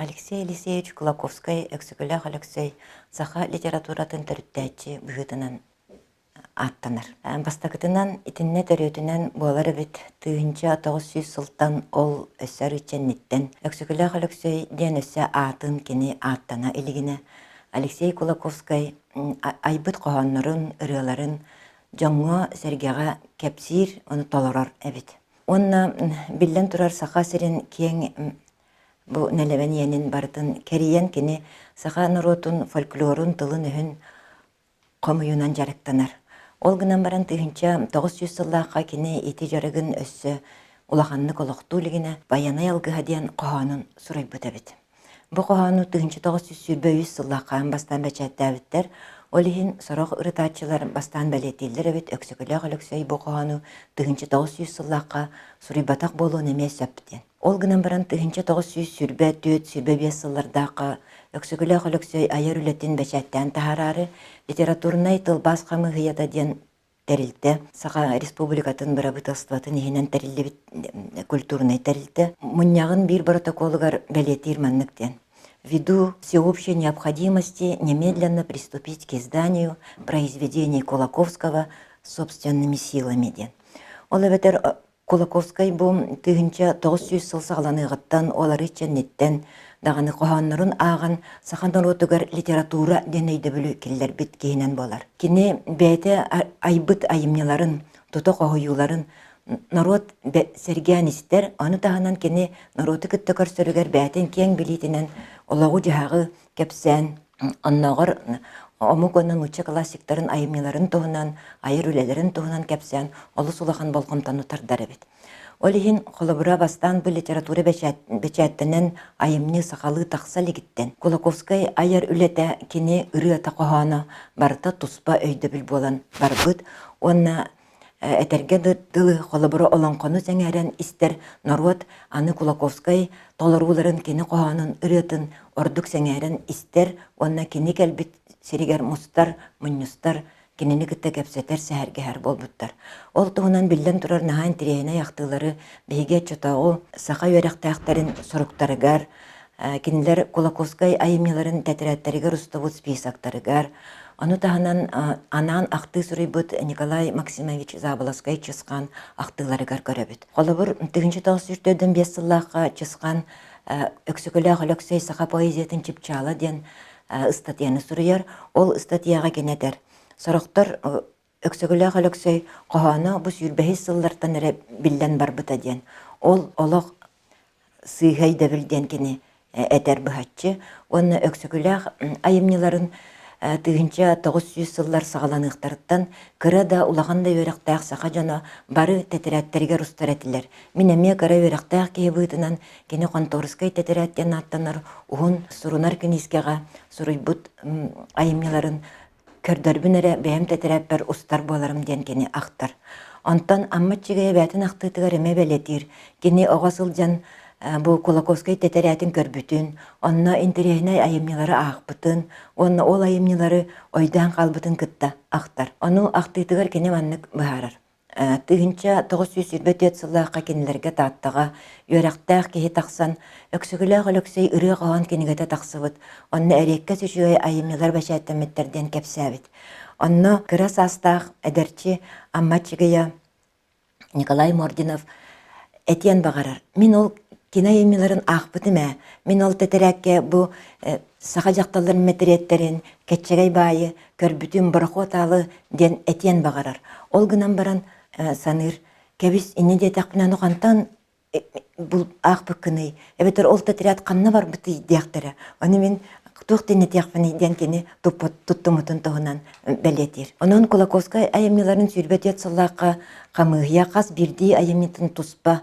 Алексей Елисеевич Кулаковскай Өксөкүлээх Өлөксөй саха литературатын төрүттээччи быһыытынан ааттанар. Бастакытынан, итиннэ төрүөтүнэн буолар эбит 1900 сылтан ол өссө арыыччанниттэн Өксөкүлээх Өлөксөй диэн өссө аатын кини ааттана илигинэ Алексей Кулаковскай айбыт хоһооннорун, ырыаларын дьоҥҥо-сэргэҕэ кэпсиир, ону толорор эбит. Уонна биллэн турар Саха сирин киэҥ бу нэлэмэн иэнин барытын кэрийэн кини саха норуотун фольклорун, тылын-өһүн хомуйуунан дьарыктанар. Ол гынан баран 1900 сыллаахха кини ити дьарыгын өссө улаханнык олохтуу илигинэ «Байанай алгыһа» диэн хоһоонун суруйбут эбит. Бу хоһоону 1923 сыллаахха аан бастаан бэчээттээбиттэр. Ол иһин сорох ырытааччылар бастаан бэлиэтииллэр эбит Өксөкүлээх Өлөксөй бу хоһоону 1900 сыллаахха суруйбатах буолуон эмиэ сөп диэн. Ол гынан баран 1924-25 сыллардаахха Өксөкүлээх Өлөксөй айар үлэтин бэчээттээн таһаараары литературнай тылбаас хамыыһыйата диэн тэрилтэ Саха Республикатын бырабыыталыстыбатын иһинэн тэриллибит культурнай тэрилтэ мунньаҕын биир боротокуолугар бэлиэтиир маннык диэн Ввиду всеобщей необходимости немедленно приступить к изданию произведений Кулаковского собственными силами диэн. Ол эбэтэр Кулаковскай бу 1900 сыл саҕаланыаҕыттан ол арыый кэнниттэн даҕаны хоһооннорун ааҕан саха норуотугар литература диэн өйдөбүлү киллэрбит киһинэн буолар. Кини бэйэтэ айбыт айымньыларын, тута хоһуйууларын норуот сэргээн истэр, ону таһынан кини норуоту кытта көрсөрүгэр бэйэтин киэҥ билиитинэн олоҕу-дьаһаҕы кэпсээн, оннооҕор омук уонна нуучча классиктарын айымньыларын туһунан, айар үлэлэрин туһунан кэпсээн олус улахан болҕомтону тардар эбит. Ол иһин, холобура, бастаан бу литература бэчээттэнэн айымньы сахалыы тахса илигиттэн Кулаковскай айар үлэтэ кини ырыата-хоһооно барыта туспа өйдөбүл буолан барбыт уонна Этэргэ дылы, холобура, олоҥхону сэҥээрэн истэр норуот аны Кулаковскай толорууларын кини хоһоонун ырыатын ордук сэҥээрэн истэр уонна кини кэлбит сиригэр мустар, мунньустар, кинини кытта кэпсэтэр, сэһэргэһэр буолбуттар. Ол туһунан биллэн турар наһаа интэриэһинэй ахтыылары биһиги оччотооҕу саха үөрэхтээхтэрин суруктарыгар, кинилэр Кулаковскай айымньыларын тэтэрээттэригэр устубут списоктарыгар, Ону таһынан анаан ахтыы суруйбут Николай Максимович Заболоцкай-Чысхаан ахтыыларыгар көрөбүт. Холобур, 1945 сыллаахха Чысхаан Өксөкүлээх Өлөксөй саха поэзиятын чыпчаала диэн ыстатыйаны суруйар. Ол ыстатыйаҕа кини этэр: «Сорохтор Өксөкүлээх Өлөксөй хоһооно бу сүүрбэһис сыллартан эрэ биллэн барбыта диэн. Ол олох сыыһа өйдөбүл диэн кини этэр быһаччы уонна Өксөкүлээх айымньыларын 1900 сыллар саҕаланыахтарыттан кыра да улахан да үөрэхтээх саха дьоно бары тэтэрээттэригэр устар этилэр. Мин эмиэ кыра үөрэхтээх киһи быһыытынан кини хонтуорускай тэтэрээт диэн ааттанар уһун сурунар киниискэҕэ суруйбут айымньыларын Көрдөрбүн эрэ бэйэм тэтэрээппэр устар буоларым диэн кини ахтар. Онтон Амма Аччыгый эбээтин ахтыытыгар эмиэ бэлиэтиир. Кини оҕо сылдьан бу Кулаковскай тэтэрээтин көрбүтүн, онно интэриэһинэй айымньылары аахпытын уонна ол айымньылары өйдөөн хаалбытын кытта ахтар. Ону ахтыытыгар кини маннык быһаарар. 1924 сыллаахха кинилэргэ Тааттаҕа үөрэхтээх киһи тахсан Өксөкүлээх Өлөксөй ырыа-хоһоон кинигэтэ тахсыбыт, онно эриэккэс үчүгэй айымньылар бэчээттэммиттэр диэн кэпсээбит. Онно кыра саастаах эдэрчи Амма Аччыгыйа Николай Мординов этиэн баҕарар. Мин ол кино айымньыларын аахпытым ээ. Мин ол тэтэрээккэ бу саха дьахталларын мэтириэттэрин, кэччэгэй баайы көрбүтүм борохуот аалы диэн этиэн баҕарар. Ол гынан баран саныыр, кэбис инньэ диэтэхпинэ аны хантан бу аахпыккыный эбэтэр ол тэтэрээт ханна барбытый диэхтэрэ. Ону мин туох диэн этиэхпиний диэн кини туттуммутун туһунан бэлиэтиир. Онон Кулаковскай айымньыларын 24 сыллаахха хамыыһыйа хас биирдии айымньытын туспа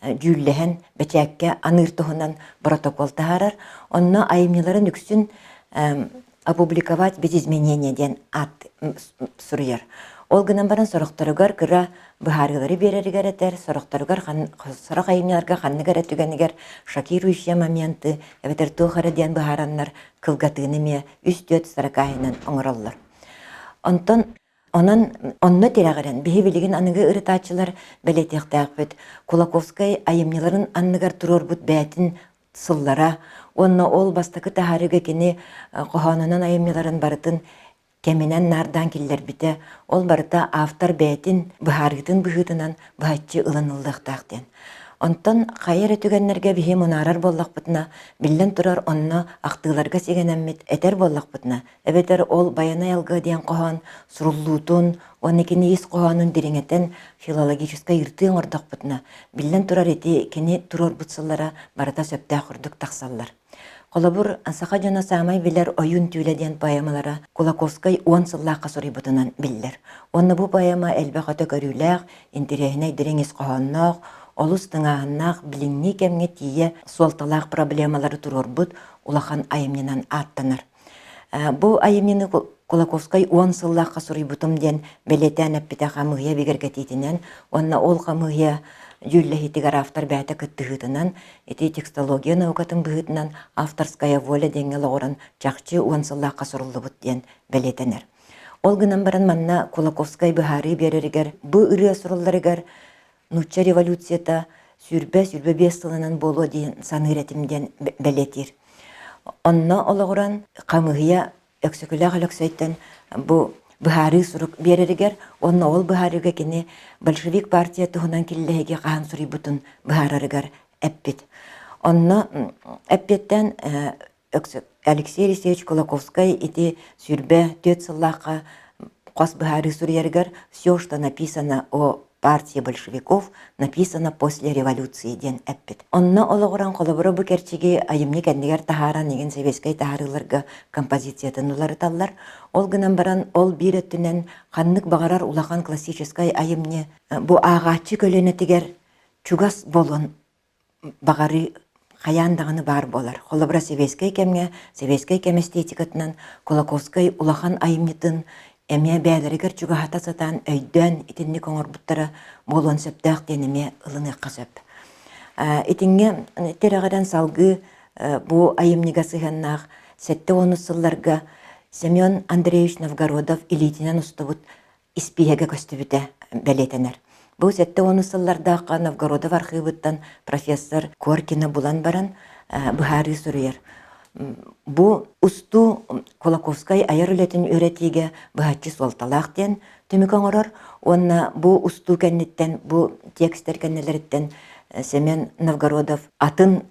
дьүүллэһэн бэчээккэ аныыр туһунан боротокуол таһаарар. Онно айымньыларын үксүн опубликовать без изменения диэн аат суруйар. Ол гынан баран сорохторугар кыра быһаарыылары биэрэригэр этэр, сорохторугар сорох айымньыларга ханнык эрэ түгэнигэр шокирующие моменты эбэтэр туох эрэ диэн быһаараннар кылгатыыны эмиэ үс-түөрт строкаһынан оҥороллор. Онтон Онон онно тирэҕирэн биһи билигин аныгы ырытааччылар бэлиэтиэхтээхпит Кулаковскай айымньыларын анныгар туруорбут бэйэтин сыллара. Уонна ол бастакы таһаарыыга кини хоһоонунан айымньыларын барытын кэминэн наардаан киллэрбитэ, ол барыта автор бэйэтин быһаарыытын быһыытынан быһаччы ылыныллыахтаах диэн. Онтон хайа эрэ түгэннэргэ биһи мунаарар буоллахпытына, биллэн турар онно ахтыыларга сигэнэммит этэр буоллахпытына, эбэтэр ол Байанай алгыа диэн хоһоон суруллуутун уонна кини ис хоһоонун дириҥэтэн филологическай ырытыы оҥордохпутуна, биллэн турар ити кини туруорбут сыллара барыта сөптөөх курдук тахсаллар. Холобур, саха дьоно саамай билэр Ойуун түүлэ диэн поэмалара Кулаковскай уон сыллаахха суруйбутунан биллэр. Уонна бу поэма элбэх өтө көрүүлээх, интэриэһинэй дириҥ ис хоһоонноох, олус тыҥааһыннаах, билиҥҥи кэмҥэ тиийэ суолталаах проблемалары туруорбут улахан айымньынан ааттанар. Бу айымньыны Кулаковскай уон сыллаахха суруйбутум диэн бэлиэтээн эппитэ хамыыһыйа бигэргэтиитинэн уонна ол хамыыһыйа дьүүллэһиитигэр автор бэйэтэ кыттыһыытынан ити текстология наукатын быһыытынан авторская воля диэҥҥэ олоҕуран чахчы уон сыллаахха суруллубут диэн бэлиэтэнэр. Ол гынан баран манна Кулаковскай быһаарыы биэрэригэр бу ырыа сурулларыгар нуучча революцията 20-25 сылынан буолуо диэн саныыр этим диэн бэлиэтиир. Онно олоҕуран хамыыһыйа Өксөкүлээх Өлөксөйтөн бу быһаарыы сурук биэрэригэр уонна ол быһаарыыга кини большевик партия туһунан киллэһиги хаһан суруйбутун быһаарарыгар эппит. Онно эппиэттээн Алексей Алексеевич Кулаковскай ити 24 сыллаахха хос быһаарыы суруйарыгар «Все, что написано о партии большевиков, написано после революции» диэн эппит. Онно олоҕуран холобура бу кэрчиги айымньы кэннигэр таһааран игин сэбиэскэй таһаарыыларга композициятын уларыталлар. Ол гынан баран ол биир өттүнэн ханнык баҕарар улахан классическай айымньы бу ааҕааччы көлүөнэтигэр чугас буолуон баҕарыы хайаан даҕаны баар буолар. Холобура, сэбиэскэй кэмҥэ, сэбиэскэй кэм эстетикатынан Кулаковскай улахан айымньытын эмиэ бэйэлэригэр чугаһата сатаан өйдөөн итинник оҥорбуттара буолуон сөптөөх диэн эмиэ ылыныахха сөп. Итиҥҥэ тирэҕирэн салгыы бу айымньыга сыһыаннаах 70-ус сылларга Семен Андреевич Новгородов илиитинэн устубут испииһэгэ көстүбүтэ бэлиэтэнэр. Бу 70 сыллардаахха Новгородов архыыбыттан профессор Коркина булан баран быһаарыы суруйар. Бу устуу Кулаковскай айар үлэтин үөрэтиигэ быһаччы суолталаах диэн түмүк оҥорор уонна бу устуу кэнниттэн, бу текстэр кэннилэриттэн Семен Новгородов атын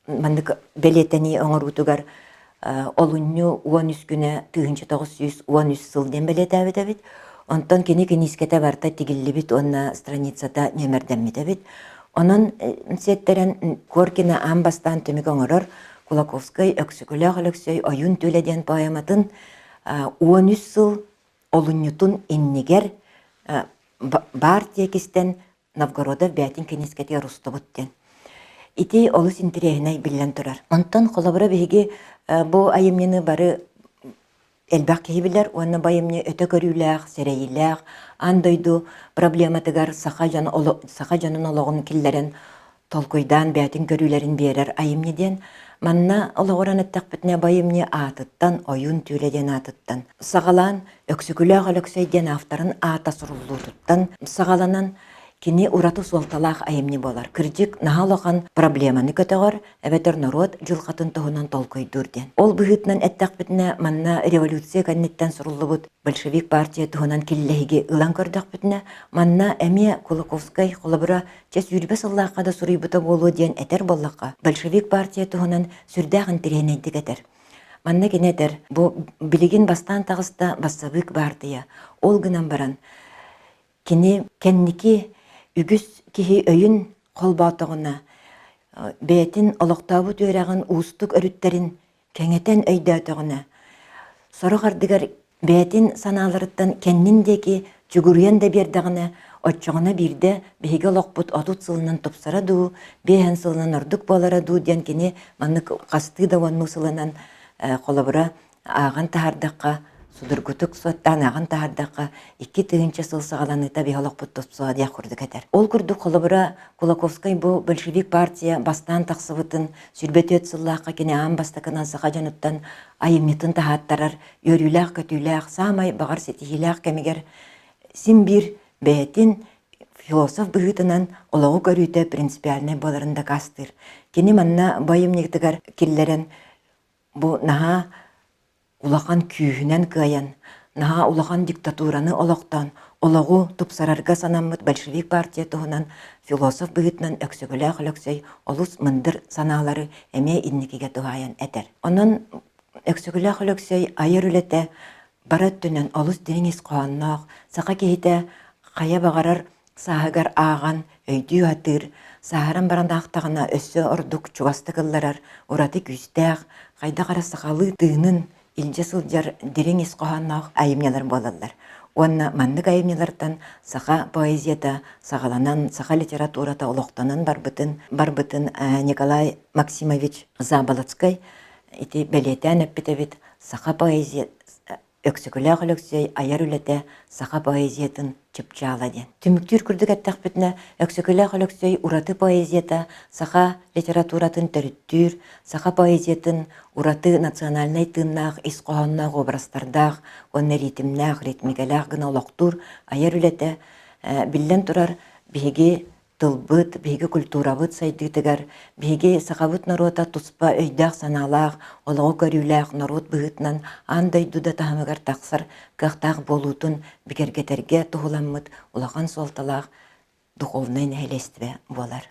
маннык бэлиэтэнии оҥоруутугар олунньу 13 күнэ 1913 сыл диэн бэлиэтээбит эбит. Онтон кини киниискэтэ барыта тигиллибит уонна страницата нүөмэрдэммит эбит. Онон сиэттэрэн Коркина аан бастаан түмүк оҥорор Кулаковскай Өксөкүлээх Өлөксөй Ойуун түүлэ диэн поэматын 13 сыл олунньутун иннигэр баар тиэкистэн Новгородов бэйэтин киниискэтигэр устубут диэн. Ити олус интэриэһинэй биллэн турар. Онтон холобура биһиги бу айымньыны бары элбэх киһи билэр уонна бу айымньы өтө көрүүлээх, сэрэйиилээх, аан дойду проблематыгар саха, дьон, саха дьонун олоҕун киллэрэн толкуйдаан бэйэтин көрүүлэрин биэрэр айымньы диэн. Манна олоҕуран эттэхпитинэ бу айымньы аатыттан, Ойуун түүлэ диэн аатыттан саҕалаан Өксөкүлээх Өлөксөй диэн авторын аата суруллуутуттан саҕаланан кини ураты суолталаах айымньы буолар. Кырдьык, наһаа улахан проблеманы көтөҕөр, эбэтэр норуот дьылҕатын туһунан толкуйдуур диэн. Ол быһыытынан эттэхпитинэ, манна революция кэнниттэн суруллубут большевик партия туһунан киллэһиги ылан көрдөхпүтүнэ, манна эмиэ Кулаковскай холобура чэ 20 сыллаахха да суруйбута буолуо диэн этэр буоллахха, большевик партия туһунан сүрдээх интэриэһинэйдик этэр. Манна кини этэр, бу билигин бастаан таҕыста бассабыык баартыйа. Ол гынан баран, кини кэнники үгүс киһи өйүн холбоотоҕуна, бэйэтин олохтообут үөрэҕин уустук өрүттэрин кэҥэтэн өйдөөтөҕүнэ, сорох ардыгар бэйэтин санааларыттан кэннин диэки чугуруйан да биэрдэҕинэ, оччоҕуна биирдэ биһиги олохпут 30 сылынан тупсара дуу, 50 сылынан ордук буолара дуу диэн кини маннык хастыы да уоннуу сылынан холобура ааҕан таһаардахха, судургутук суоттаан ааҕан таһаардахха, 2000 сыл саҕаланыыта биһи олохпут тупсуо диэх курдук этэр. Ол курдук холобура Кулаковскай бу большевик партия бастаан тахсыбытын 24 сыллаахха кини аан бастакынан саха дьонуттан айымньытын таһааттарар үөрүүлээх-көтүүлээх, саамай баҕар ситиһиилээх кэмигэр син биир бэйэтин философ быһыытынан олоҕу көрүүтэ принципиальнай буоларын дакаастыыр. Кини манна бу айымньытыгар киллэрэн бу наһаа улахан күүһүнэн кыайан, наһаа улахан диктатураны олохтоон, олоҕу тупсарарга санаммыт большевик партия туһунан философ быһыытынан Өксөкүлээх Өлөксөй олус мындыр санаалары эмиэ инникигэ туһаайан этэр. Онон Өксөкүлээх Өлөксөй айар үлэтэ бары өттүнэн олус дириҥ ис хоһоонноох, саха киһитэ хайа баҕарар сааһыгар ааҕан өйдүү сатыыр, сааһыран баран аахтаҕына өссө ордук чугастык ылларар ураты күүстээх, хайдах эрэ сахалыы тыынын илдьэ сылдьар дириҥ ис хоһоонноох айымньылар буолаллар. Уонна маннык айымньылартан саха поэзията саҕаланан, саха литературата олохтонон барбытын, барбытын Николай Максимович Заболоцкай ити бэлиэтээн эппит эбит, саха поэзия Өксөкүлээх Өлөксөй айар үлэтэ саха поэзиятын чыпчаала диэн. Түмүктүүр курдук эттэхпитинэ, Өксөкүлээх Өлөксөй ураты поэзията саха литературатын төрүттүүр, саха поэзиятын ураты национальнай тыыннаах ис хоһоонноох образтардаах уонна ритмнээх, ритмикэлээх гына олохтуур айар үлэтэ, биллэн турар, биһиги тылбыт, биһиги культурабыт сайдыытыгар, биһиги сахабыт норуота туспа өйдөөх-санаалаах, олоҕу көрүүлээх норуот быһыытынан аан дойду да таһымыгар тахсар кыахтаах буолуутун бигэргэтэргэ туһуламмыт улахан суолталаах духовнай нэһилиэстибэ буолар.